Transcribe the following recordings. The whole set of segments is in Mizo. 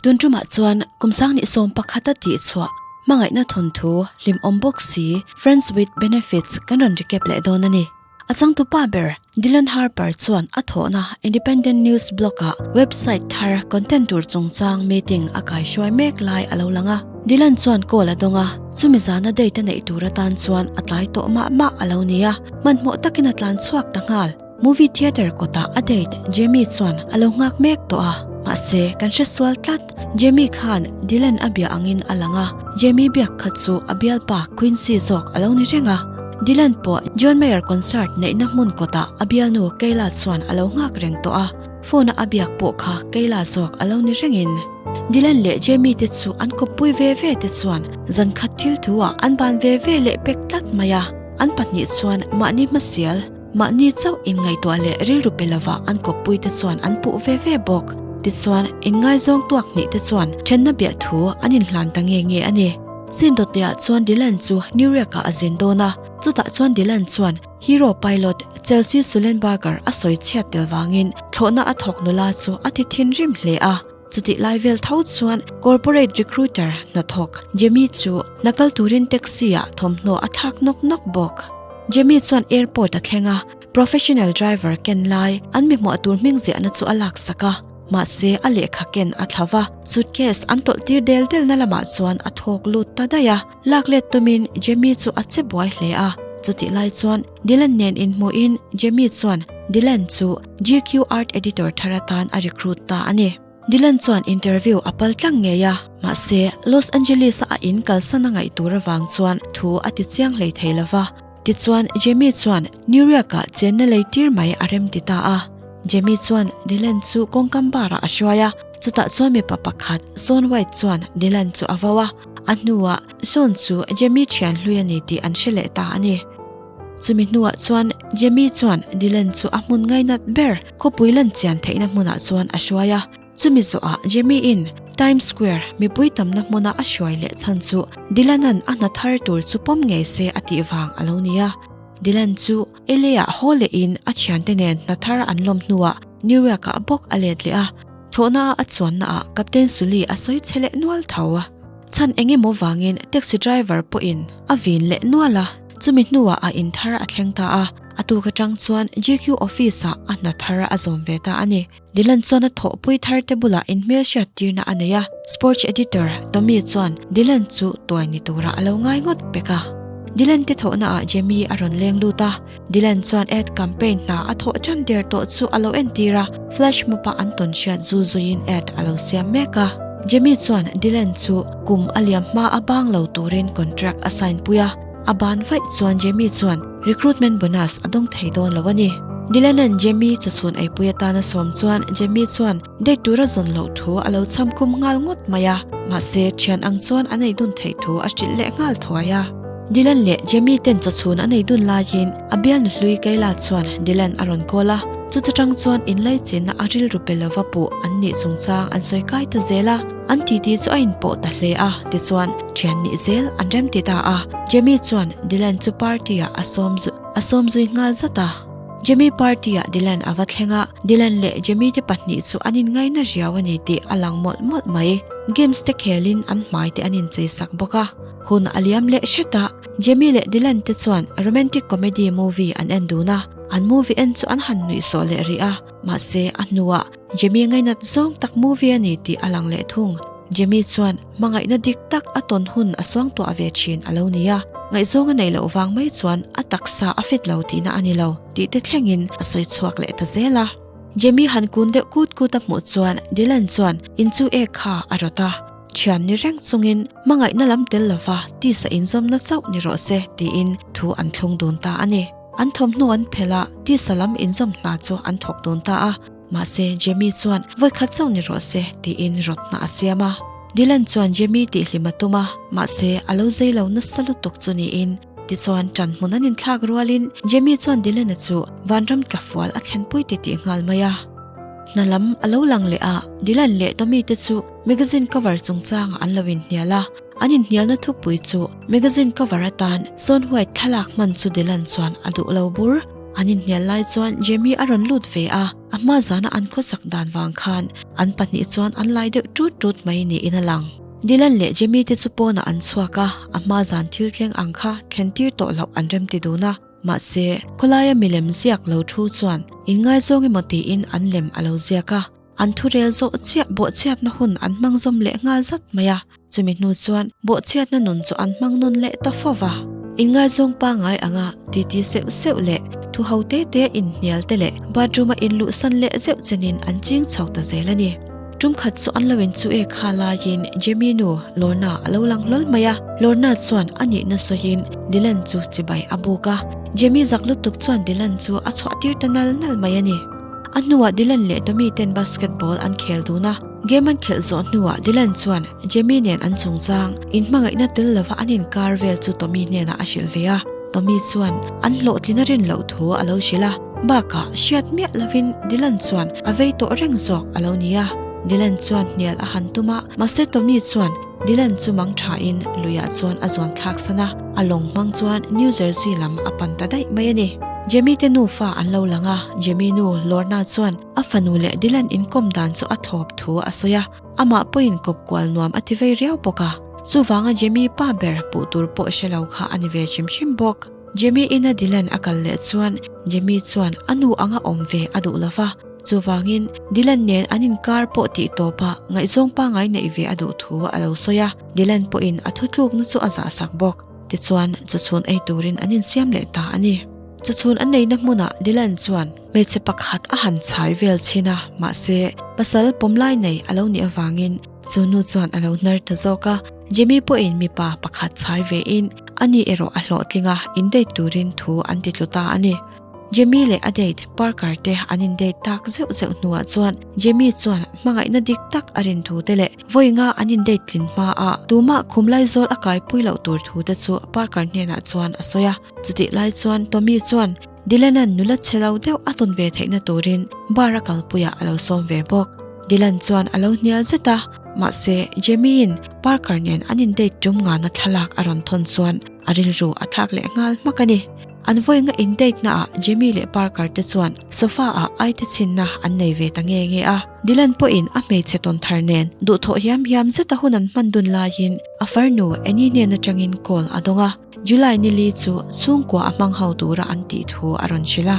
Tun tumah chuan kum sanghnih sawm pakhata tihchhuah hmangaihna thawnthu hlimawm bawk si Friends with Benefits kan rawn recap leh dawn a ni. A changtupa ber Dylan Harper chuan a thawhna Independent News blog-ah website thar content tur chungchang meeting a kaihruai mek lai a lo lang a. Dylan chuan call a dawng a, chumi zana date a neih tur atan chuan a tlai tawh mah mah a lo ni a, hmanhmawh takin a tlan chhuak ta nghal. Movie theatre kawtah a date Jamie chuan a lo nghak mek tawh a, mahse kan hre sual tlat. Jamie khan Dylan a bia angin a lang a, Jamie biak kha chu a bialpa Quincy zawk a lo ni reng a. Dylan pawh John Mayer concert neihna hmun kawtah a bialnu Kayla chuan a lo nghak reng tawh a, phone a a biak pawh kha Kayla zawk a lo ni rengin. Dylan leh Jamie te chu an kawppui ve ve te chuan zan khat thil thu ah an ban ve ve leh pek tlat mai a, an pahnih chuan mahni hmasial, Mahni chauh inngaihtuah leh rilru pe lova an kawppuite chuan an puh ve ve bawk. Tichuan, inngaizawng tuak hnih te chuan thenna biah thu an inhlan ta nge nge a ni. Zindawtniah chuan Dylan chu New York-ah a zin dawn a, chutah chuan Dylan chuan hero pilot Chelsea Sullenberger a sawi chhiat tel vangin thlawhna a thawk nula chu a ti thinrim hle a. Chutih lai vel tho chuan corporate recruiter hnathawk Jamie chu hna kal turin taxi-ah thawmhnaw a thlak nawk nawk bawk. Jamie chuan airport a thleng a, professional driver ken lai an mi hmuah tur hming ziahna chu a laksak a, mahse a lehkha ken a thla va, suitcase an tawlh tir del delna lamah chuan a thawk lut ta daih a. Lak let tumin Jamie chu a che buai hle a, chutih lai chuan Dylan nen inhmuhin Jamie chuan Dylan chu GQ Art Editor thar atan a recruit ta a ni. Dylan chuan interview a pal tlang ngei a, mahse Los Angeles-a a in kalsan a ngaih tur avang chuan thu a ti chiang hlei thei lo va. Tichuan Jamie chuan New York-ah chenna lei tir mai a rem ti ta a. Jamie chuan Dylan chu kawngkam bar-ah a hruai a, chutah chuan mipa pakhat Sean White chuan Dylan chu a vo a. A hnuah Sean chu Jamie thian hlui a ni tih an hre leh ta a ni. Chumi hnuah chuan Jamie chuan Dylan chu a hmun ngainat ber khawpui lan chian theihna hmunah chuan a hruai a. Chumi zawhah Jamie-in Times Square mipui tamna hmuna a hruai leh chhan chu Dylan-a'n a hna thar tur chu pawm ngei se a tih vang a lo ni a. Dylan chu LA-ah haw lehin a thiante nen hna thar an lawm hnuah New York-ah bawk a let leh a. Thlawhna a chuannaah Captain Sully a sawi chhe leh nual tho a. Chhan eng emaw vangin taxi driver pawhin a vin leh nual a, chumi hnuah a in thar a thleng ta a. A tuk atang chuan GQ office-ah a hna thar a zawm ve ta a ni. Dylan chuan a thawhpui thar te bulah inhmelhriat tirna a nei a, Sports editor Tommy chuan Dylan chu tuai ni turah a lo ngai ngawt pek a. Dylan te thawhnaah Jamie a rawn leng lut a, Dylan chuan ad campaign hna a thawh tan der tawh chu a lo entir a, flash mob-a an tawn hriat zu zuiin ad a lo siam mek a. Jamie chuan Dylan chu kum a liam hma a bang lo turin contract a sign pui a, a ban vaih chuan Jamie chuan recruitment bonus a dawng thei dawn lo a ni. Dylan-a'n Jamie chawchhun eipui atana sawm chuan Jamie chuan date tura zawn loh thu a lo cham khum nghal ngawt mai a, mahse thian ang chuan an ei dun theih thu a hrilh leh nghal thuai a. Dylan leh Jamie ten chawchhun an ei dun laiin a bialnu hlui Kayla chuan Dylan a rawn call a, chuta tang chuan inlaichinna a rilru pe lova puh an nih chungchang an sawi kai ta zel a, an titi chu a inpawh ta hle a, tichuan thian nih zel an rem ti ta a, Jamie chuan Dylan chu party ah a sawm a sawm zui nghal zat a. Jamie party ah Dylan a va thleng a, Dylan leh Jamie te pahnih chu an inngaina riau a ni tih a lang mawlh mawlh mai. Games te khelin an hmai te an inchei sak bawk a. Hun a liam leh hret a, Jamie leh Dylan te chuan romantic comedy movie an en dun a, an movie en chu an han nuih sawh leh rih a, mahse a hnuah Jamie ngainat zawng tak movie a ni tih a lang leh thung. Jamie chuan hmangaihna dik tak a tawn hun a suangtuah ve thin a lo ni a, ngaihzawng a neih loh vang mai chuan a taksa a fit lo tihna a ni lo tih te thlengin a sawi chhuak leh ta zel a. Jamie han kun deuh kut kut a hmuh chuan Dylan chuan in chu ek kha a rawt a. Thian ni reng chungin hmangaihna lam tel lova tisa inzawmna chauh ni rawh se tiin thu an thlung dun ta a ni. An thawmhnaw an phelh a, tisa lam inzawm hna chu an thawk dun ta a. Mahse, Jamie chuan vawikhat chauh ni rawh se tiin rawtna a siam a. Dylan chuan Jamie tihhlim a tum a, mahse a lo zei lo nasa lutuk chu niin. Tichuan, ṭan hmun an inthlak rualin Jamie chuan Dylan-a chu vanram tlafual a thlenpui titih nghal mai a. Hna lam a lo lang leh a, Dylan leh Tommy te chu Magazine cover chungchangah an lo inhnial a, an inhnialna thupui chu magazine cover atan Zone White thlalak hman chu Dylan chuan a duh lo bur. An inhnial lai chuan Jamie a rawn lut ve a. A hma zana an khawsak dan vang khan an pahnih chuan an lai deuh tut tut mai niin a lang. Dylan leh Jamie te chu pawnah an chhuak a, a hma zan thil thleng ang kha thlen tir tawh loh an rem ti dun a. Mahse, khawlaia milem ziak lo thu chuan inngaizawng emaw tiin an lem a lo ziak a. An thurel zawh chiah bawhchhiatna hun an hmang zawm leh nghal zat mai a, chumi hnu chuan bawhchhiatna nun chu an hmang nawn leh ta fo va. Inngaizawng pangngai anga titi seuh seuh leh thu ho te te inhnial te leh bathroom a inluhsan leh zeuh chenin an ching chho ta zel a ni. Tum khat chu an lo inchu e kha laiin Jamie nu Lorna a lo lang hlawl mai a, Lorna chuan a nihna sawiin Dylan chu chibai a buk a, Jamie zak lutuk chuan Dylan chu a chhuah tir ta nal nal mai a ni. A hnuah Dylan leh Tommy ten basketball an khel dun a, game an khelh zawh hnuah Dylan chuan Jamie nen an chungchang inhmangaihna tel lova an inkar vel chu Tommy hnenah a hrilh ve a, Tommy chuan an hlawhtlin a rin loh thu a lo hrilh a, bakah hriat miah lovin Dylan chuan a vei tawh reng zawk a lo ni a, Dylan chuan hnial a han tum a, mahse Tommy chuan Dylan chu mang thain luiah chuan a zuan thlak san a, a lawng hmang chuan New Jersey lam a pan ta daih mai a ni. Jamie te nufa an lo lang a, Jamie nu Lorna chuan a fanu leh Dylan inkawm dan chu a thlawp thu a sawi a, amah pawhin kawp kual nuam a ti vei riau bawk a. Chuvanga Jamie pa ber puh tur pawh hre lo kha a ni ve hrim hrim bawk. Jamie ina Dylan a kal leh chuan Jamie chuan a nu anga awm ve a duh lo va, chuvangin Dylan nen an inkar pawh tih tawpah ngaihzawng pangngai neih ve a duh thu a lo sawi a, Dylan pawhin a thutlukna chu a zahsak bawk. Tichuan, chawchhun ei turin an insiam leh ta a ni. Chawchhun an neihna hmunah Dylan chuan hmeichhe pakhat a han chhai vel chhin a, mahse, pasal pawmlai nei a lo nih avangin chu nu chuan a lo hnar ta zawk a. Jimmy pawhin mipa pakhat chhai vein ani erawh a hlawhtling a, in date turin thu an ti tlu ta a ni. Jamie leh a date Parker te an in date tak zeuh zeuh hnuah chuan Jamie chuan hmangaihna dik tak a rin thu te leh vawiinga an in date tlin hma a tumah khum laizawl a kaipui loh tur thu te chu Parker hnenah chuan a sawi a. Chutih lai chuan Tommy chuan Dylan-a'n nula chhe lo deuh a tawn ve theihna turin bar a kalpuiah a lo sawm ve bawk. Dylan chuan a lo hnial zet a, mahse Jamie-in Parker nen an in date tum ngana thlalak a rawn thawn chuan a rilru a thlak leh nghal hmak a ni. An vawiinga in date naah Jamie leh Parker te chuan sofa ah aite chhinna an nei ve ta nge nge a. Dylan pawhin a hmeichhe tawn thar nen duhthawh hiam hiam zeta hun an hman dun laiin a farnu Annie hnen atangin call a dawng a. July ni li chu chhungkua a hmang ho tura an tih thu a rawn hrilh a.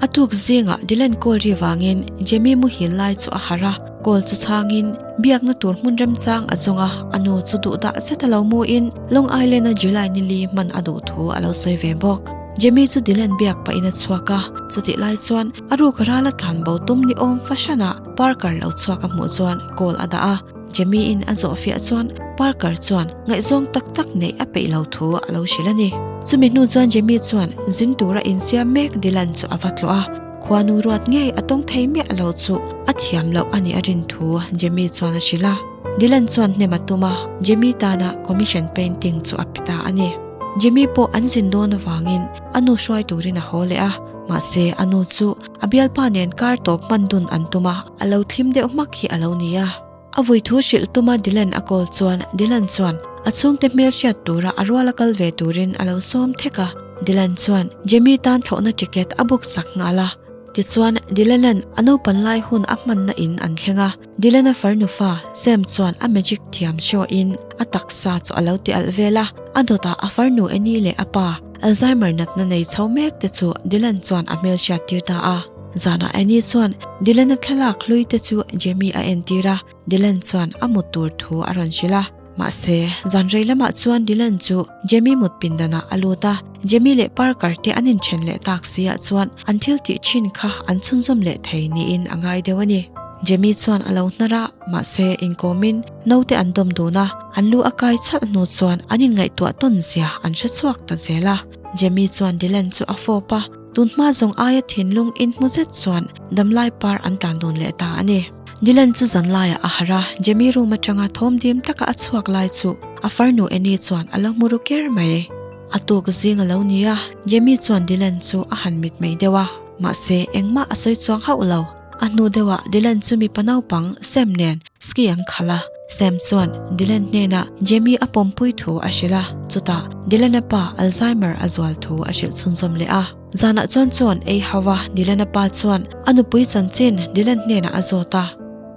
A tuk zingah Dylan call ri vangin Jamie muhil lai chu a harh a, call chu chhangin biakna tur hmun remchang a zawng a, a nu chu duhdah zet a lo muin Long Island a July ni li hman a duh thu a lo sawi ve bawk. Jamie chu Dylan biak pahin a chhuak a, chutih lai chuan a ruk ral a tlan bo tum ni awm fahranah Parker lo chhuak a hmuh chuan call a dah a. Jamie-in a zawh fiah chuan Parker chuan ngaihzawng tak tak neih a peih lo thu a lo hrilh a ni. Chumi hnu chuan Jamie chuan zin tura insiam mek Dylan chu a va tlawh a, khuanu ruat ngei a tawng thei miah lo chu a thiam loh a nih a rin thu Jamie chuan a hrilh a. Dylan chuan hnem a tum a, Jamie tana commission painting chu a pe ta a ni. Jamie pawh an zin dawn avangin a nu hruai turin a haw leh a, mahse a nu chu A bialpa nen kar tawp hman dun an tum a, a lo thlim deuh hmak hi a lo ni a. A vui thu hrilh tuma Dylan a call chuan Dylan chuan a chhungte hmel hriat tura a ruala kal ve turin a lo sawm thek a. Dylan chuan Jamie tan thlawhna ticket a book sak nghal a. Tichuan Dylan-a'n a naupan lai hun a hmanna in an thleng a. Dylan-a farnu fa Sam chuan a magic thiam show in a taksa chu a lo ti alh vel a. A dawtah a farnu Annie leh a pa Alzheimer natna nei chho mek te chu Dylan chuan a hmel hriat tir ta a. Zanah Annie chuan Dylan-a thlalak hlui te chu Jamie a entir a, Dylan chuan a mut tur thu a rawn hrilh a. Mahse, zan rei lamah chuan Dylan chu Jamie mut pindanah a lut a, Jamie leh Parker te an inthen leh tak si ah chuan an thil tih thin kha an chhunzawm leh thei niin a ngai deuh a ni. Jamie chuan a lo hnar a, mahse inkawmin Naute an dawm dun a, an lu a kai chhalh hnu chuan an inngaihtuah tawn zia an hre chhuak ta zel a. Jamie chuan Dylan chu a fawp a, tun hma zawng aia thinlung inhmu zet chuan damlai par an tlan dun leh ta a ni. Dylan chu zanlaiah a harh a, Jamie room atanga thawm dim taka a chhuak lai chu a farnu Annie chuan a lo hmu ru ker mai. A tuk zing a lo ni a, Jamie chuan Dylan chu a han mitmei deuh a, mahse engmah a sawi chuang hauh lo. A hnu deuhah Dylan chu mipa naupang Sam nen Ski an khalh a, Sam chuan Dylan hnenah Jamie a pawmpui thu a hrilh a, chutah Dylan-a pa Alzheimer a zual thu a hrilh chhunzawm leh a. Zanah chuan chaw an ei hauh a, Dylan-a pa chuan a nupui chanchin Dylan hnenah a zawt a.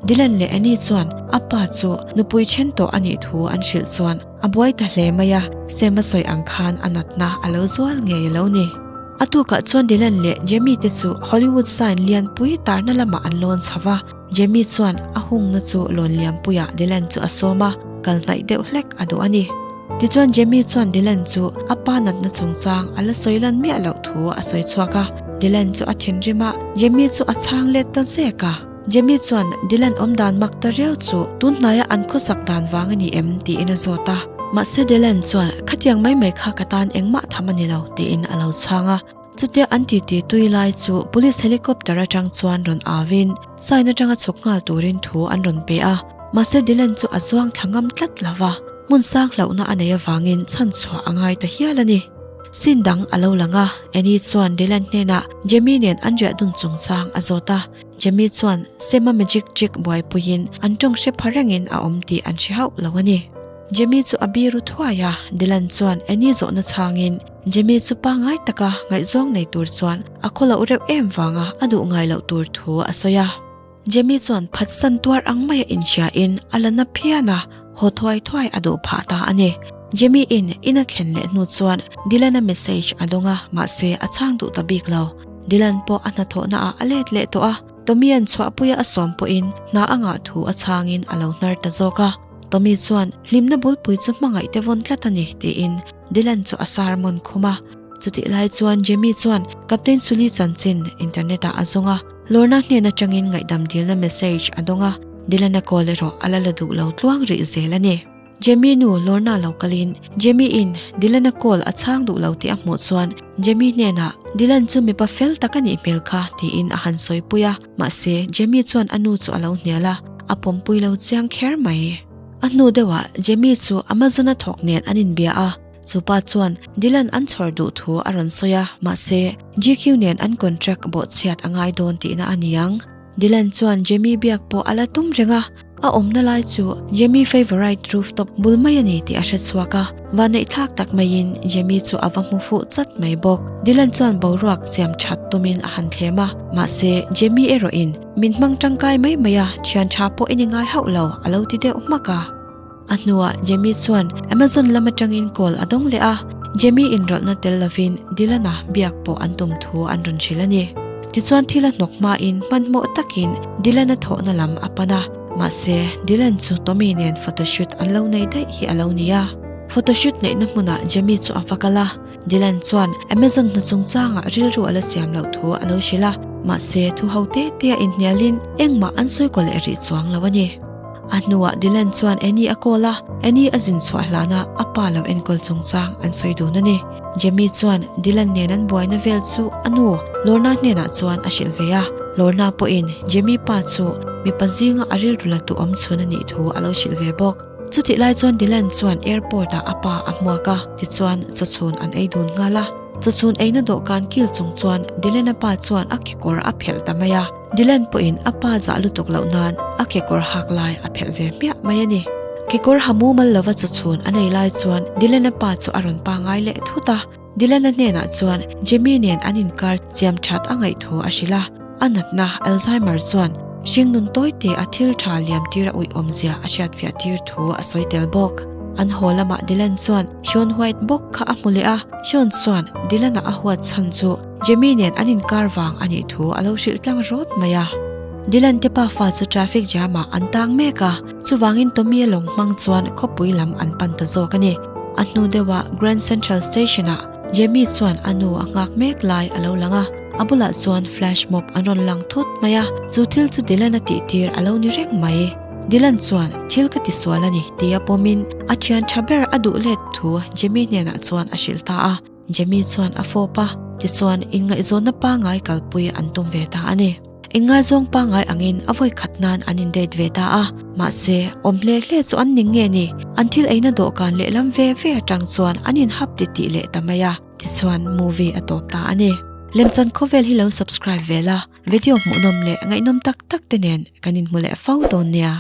Dylan leh Annie chuan a pa chu nupui then tawh a nih thu an hrilh chuan a buai ta hle mai a, Sam a sawi ang khan a natna a lo zual ngei a lo ni. A tukah chuan Dylan leh Jamie te chu Hollywood sign lianpui tarna lamah an lawn chho va, Jamie chuan a hungna chu lawn lianpuiah Dylan chu a sawm a, kal hnaih deuh hlek a duh a ni. Tichuan Jamie chuan Dylan chu a pa natna chungchang a la sawi lan miah loh thu a sawi chhuak a, Dylan chu a thinrim a, Jamie chu a chhang let ta zek a. Jamie chuan Dylan awmdan mak ta riau chu tun hnaia an khawsak dan vang a ni em tiin a zawt a. Mahse Dylan chuan khatiang mai mai kha ka tan engmah tham a ni lo tiin a lo chhang a. Chutia an titi tui lai chu police helicopter atang chuan rawn au in sign atanga chhuk nghal turin thu an rawn pe a. Mahse Dylan chu a zuang thla ngam tlat lo va, hmun sang hlauhna a neih avangin chhanchhuah a ngai ta hial a ni. Scene dang a lo lang a, Annie chuan Dylan hnenah Jamie nen an riah dun chungchang a zawt a. Jamie chuan Sema magic trick buaipuiin an tawng hre pha rengin a awm tih an hre hauh lo a ni. Jamie chu a biru thuai a, Dylan chuan Annie zawhna chhangin Jamie chu pangngai taka ngaihzawng nei tur chuan a khaw loh reuh em vanga a duh ngai loh tur thu a sawi a. Jamie chuan phatsan tuar ang maia inhriain a la na phian a, haw thuai thuai a duh phah ta a ni. Jamie in in a thlen leh hnu chuan Dylan-a message a dawng a, mahse a chhang duh ta bik lo. Dylan pawh a hnathawhna ah a let leh tawh a, Tommy-a'n chhuahpuia a sawm pawhin hna a ngah thu a chhangin a lo hnar ta zawk a. Tommy chuan hlimna bulpui chu hmangaih te vawn tlat a ni tiin Dylan chu a sermon khum a. Chutih lai chuan Jamie chuan Captain Sully chanchin internet ah a zawng a, Lorna hnen atangin ngaihdam dilna message a dawng a, Dylan-a call erawh a la la duh lo tluang rih zel a ni. Jamie nu Lorna lo kalin Jamie in Dylan-a call a chhang duh lo tih a hmuh chuan Jamie hnenah Dylan chu mipa fel tak a nih hmel kha tiin a han sawipui a, mahse Jamie chuan a nu chu a lo hnial a, a pawmpui lo chiang kher mai. A hnu deuhah Jamie chu Amazon-a thawk nen an inbia a, chu pa chuan Dylan an chhawr duh thu a rawn sawi a, mahse GQ nen an contract bawhchhiat a ngai dawn tihna a ni ang. Dylan chuan Jamie biak pawh a la tum reng a, a awmna lai chu Jamie favourite rooftop bul mai a ni tih a hre chhuak a, vanneih thlak tak maiin Jamie chu a va hmu fuh chat mai bawk. Dylan chuan boruak siam that tumin a han thlem a, mahse Jamie erawhin min hmang tangkai mai mai a, thian tha pawh i ni ngai hauh lo a lo ti deuh hmak a. A hnuah Jamie chuan Amazon lam atangin call a dawng leh a, Jamie inrawlhna tel lovin Dylan-a biak pawh an tum thu an rawn hrilh a ni. Tichuan thil a hnawk hmain hmanhmawh takin Dylan-a thawhna lam a pan a, mahse Dylan chu Tommy nen photoshoot an lo nei daih hi a lo ni a. Photoshoot neihna hmunah Jamie chu a va kal a, Dylan chuan Amazon hna chungchangah rilru a la siam loh thu a lo hrilh a, mahse thu ho te te a inhnialin engmah an sawi kaw leh rih chuang lo a ni. A hnuah Dylan chuan Annie a call a, Annie a zin chhuah hlana a pa lo enkawl chungchang an sawi dun a ni. Jamie chuan Dylan nen an buaina vel chu a nu Lorna hnenah chuan a hrilh ve a, Lorna pawhin Jamie pa chu mipa zinga a rilru la duhawm chhun a nih thu a lo hrilh ve bawk. Chutih lai chuan Dylan chuan airport ah a pa a hmuak a, tichuan chawchhun an ei dun nghal a. Chawchhun eina dawhkan kil chung chuan Dylan-a pa chuan a kekawr a phelh ta mai a. Dylan pawhin a pa zah lutuk loh nan a kekawr hak lai a phelh ve hmiah mai a ni. Kekawr ha mumal lova chawchhun a nei lai chuan Dylan-a pa chu a rawn pangai leh thut a. Dylan-a hnenah chuan Jamie nen an inkar chiam that a ngaih thu a hrilh a. A natna Alzheimer chuan hringnun tawi te a thil tha liam tir a uih awmzia a hriatfiah tir thu a sawi tel bawk. An haw lamah Dylan chuan Sean White bawk kha a hmu leh a, Sean chuan Dylan-a a huat chhan chu Jamie nen an inkar vang a nih thu a lo hrilh tlang rawt mai a. Dylan te pafa chu traffic jam ah an tang mek a, chuvangin Tommy a lawng hmang chuan khawpui lam an pan ta zawk a ni. A hnu deuhah Grand Central Station ah Jamie chuan a nu a nghak mek lai a lo lang a, a bulah chuan flash mob an rawn lang thut mai a, chu thil chu Dylan a tih tir a lo ni reng mai. Dylan chuan thil ka tisual a ni tia pawmin a thian tha ber a duh let thu Jamie hnenah chuan a hrilh ta a. Jamie chuan a fawp a, tichuan inngaihzawnna pangngai kalpui an tum ve ta a ni. Inngaizawng pangngai angin a vawi khat nan an in date ve ta a, mahse awm hle hle chu an ning nge ni? An thil eina dawhkan lehlam ve ve atang chuan an in hap ti tih leh ta mai a, tichuan movie a tawp ta a ni. Lemchan khawvel hi lo subscribe ve la, video hmuhnawm leh ngaihnawm tak tak te nen kan inhmu leh fo dawn nia.